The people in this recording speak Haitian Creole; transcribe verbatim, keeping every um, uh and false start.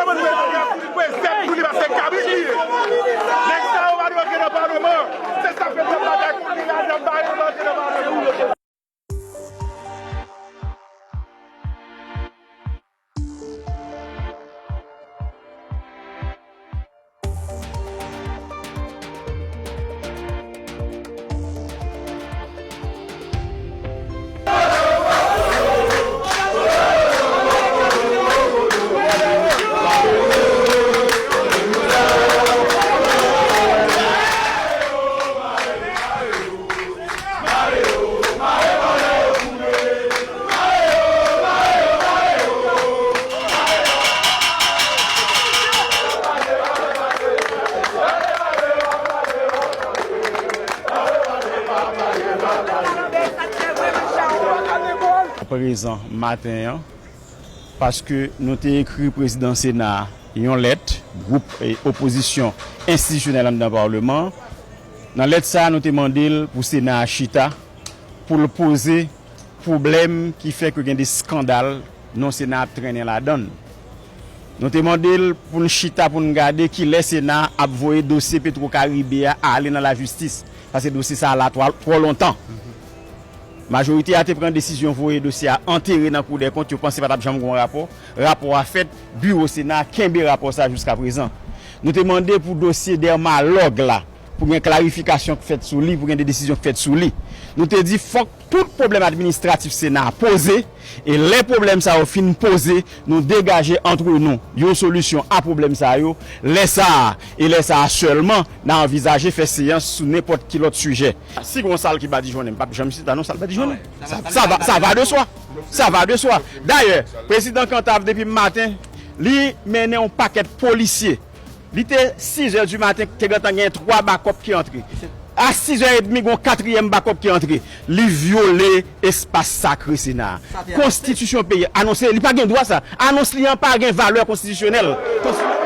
Kòman nou mete Gaston pou li pran zèb pou li pase kabrit li ye? Nèg sa yo pa dwe antre nan palman. Se sa k fè n ap batay kont li la, n ap ba yo antre nan palman. Prezan maten an, paske nou te ekri prezidan Sena a yon lèt, gwoup, e, opozisyon enstitisyonèl anndan palman an. Nan lèt sa a, nou te mande l pou Sena a chita, pou l poze pwoblèm ki fè ke gen de eskandal non Sena a ap trennen ladan l. Nou te mande l pou n chita pou n gade kilè Sena a ap voye dosye Petro Caribe a ale nan lajistis, paske dosye sa a la twò, twò lontan. Majorite a te pran desizyon voye dosye a antere nan Kou dè Kont, yo panse pa t ap janm gen yon rapò. Rapò a fèt, biwo Sena a kenbe rapò sa a jiska prezan. Nou te mande pou dosye Dermalog la, pou gen klarifikasyon k fèt sou li, pou gen de desizyon k fèt sou li. Nou te di fòk tout pwoblèm administratif Sena a poze, e lè pwoblèm sa yo fin poze, nou degaje antre nou yon solisyon a pwoblèm sa yo, lè sa a, e lè sa a sèlman, n a anvizaje fè seyans sou nenpòt ki lòt sijè. Si gen yon sal ki badijonnen, m p ap janm chita nan yon sal badijonnen. Sa, sa va, sa va de swa. Sa va de swa. Dayè, prezidan Cantave depi maten, li mennen yon pakèt polisye. Li te sizè di maten, te gentan gen twa bakòp ki antre. A sizè edmi, gen yon katriyèm bakòp ki antre. Li vyole espas sakre Sena a. Konstitisyon peyi a anonse, li pa gen dwa sa. Anons li an pa gen valè konstitisyonèl. Konsti-